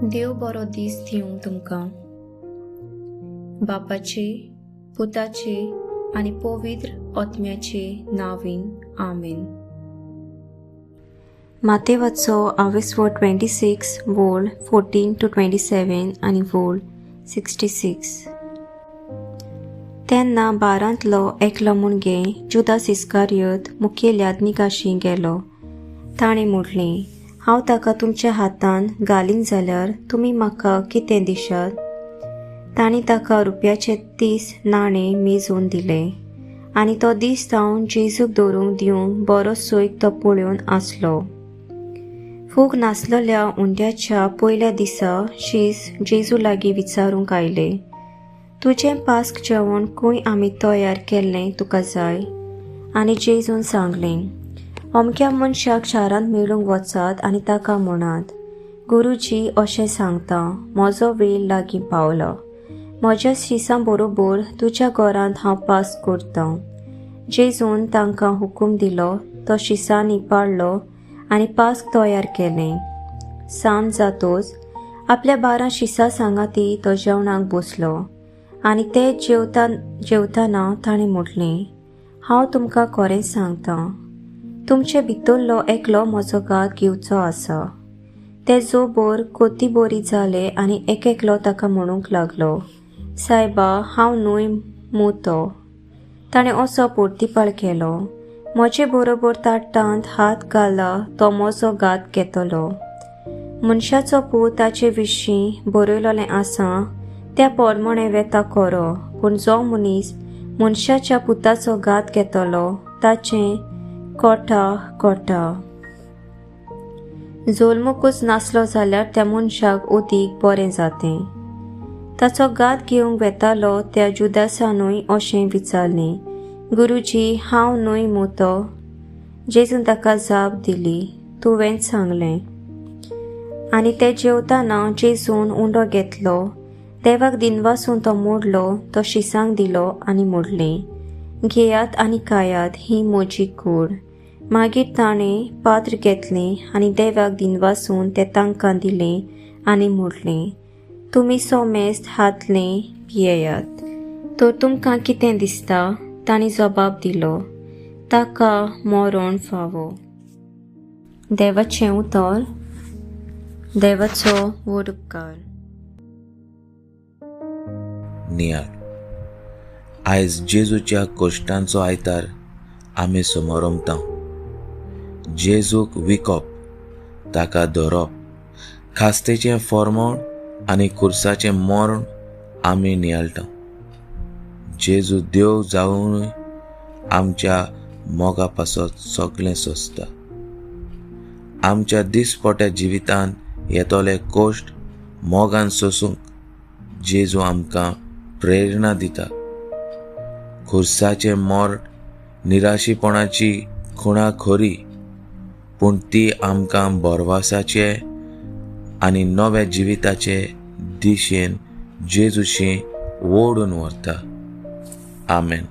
देव बरो दीस दिवं तुमकां. बापाचे, पुताचे आनी पवित्र आत्म्याचे नांवान, आमेन. मातेवाचो आवेस्वो 26 वोळ 14 टू 27 आनी वोळ 66. तेन्ना बारांतलो एकलो मुणगे जुदास इस्कारियोत मुखेल याज्ञिकाशी गेलो. ताणें म्हटलें, हांव ताका तुमच्या हातान घालीन जाल्यार तुमी म्हाका कितें दिशात? तांणी ताका रुपयाचे 30 नाणे मेजून दिले आनी तो दीस जावन जेजूक दवरूंक दिवंक बरो सोयक तो पळोवन आसलो. फूग नासलेल्या उंड्याच्या पयल्या दिसा शीस जेजू लागीं विचारूंक आयले, तुजें पास्क जेवण खंय आमी तयार केल्लें तुका जाय? आनी जेजून सांगलें, अमक्या मनशाक शारांत मेळूंक वचात आनी ताका म्हणात, गुरुजी अशें सांगता, म्हजो वेळ लागीं पावलो, म्हज्या शिसां बरोबर तुज्या घरांत हांव पास करतां. जेजून तांकां हुकूम दिलो, तो शिसांनी पाडलो आनी पास्क तयार केलें. सांज जातोच आपल्या 12 शिसां सांगाती तो जेवणाक बसलो आनी ते जेवताना ताणें म्हटलें, हांव तुमकां खरेंच सांगतां, तुमचे भितरलो एकलो म्हजो घात घेवचो आसा. ते जोबर कोती बोरी जाले आनी एक एकलो ताका म्हणूंक लागलो, सायबा, हांव न्हय मू तो? ताणें असो पोर्तिपाळ केलो, म्हजे बरोबर ताटांत हात घाला तो म्हजो घात घेतलो. मनशाचो पूत ताचे विशीं बरयलेलें आसा त्या पोरमणे वेता खरो, पूण जो मनीस मनशाच्या पुताचो घात घेतलो ताचें कोटा कोटा. जोल्मुकूच नासलो जाल्यार त्या मनशाक अदीक बरें जातें. ताचो घात घेवंक वेतालो त्या जुदासानूय अशें विचारलें, गुरुजी, हांव न्हय मू तो? जेजून ताका जाप दिली, तुवेंच सांगलें. आनी ते जेवताना जेजून उंडो घेतलो, देवाक दिनवासून तो मोडलो, तो शिसांक दिलो आनी मोडलें, घेयात आनी खायात, ही म्हजी कूड. मागीर ताणें पात्र घेतलें आनी देवाक दिनवासून तें तांकां दिलें आनी म्हटलें, तुमी सोमेस्त हातलें पियेयात. तर तुमकां कितें दिसता? तांणी जबाब दिलो, ताका मरण फावो. देवाचें उतर. देवाचो व्हड उपकार. नियाळ. आयज जेजूच्या कश्टांचो आयतार आमी समोरमता. जेजूक विकप, ताका धरप, खास्तेचें फॉर्मोण आनी कुर्साचें मरण आमी नियाळटा. जेजू देव जावनूय आमच्या मोगा पासत सगळें सोंसता. आमच्या दिसपट्या जिवितांत येतले कश्ट मोगान सोसूंक जेजू आमकां प्रेरणा दिता. खुर्साचें मरण निराशीपणाची खुणा खरी, पूण ती आमकां भरवासाचे आनी नव्या जिविताचे दिशेन जेजूशी ओडून व्हरता. आमेन.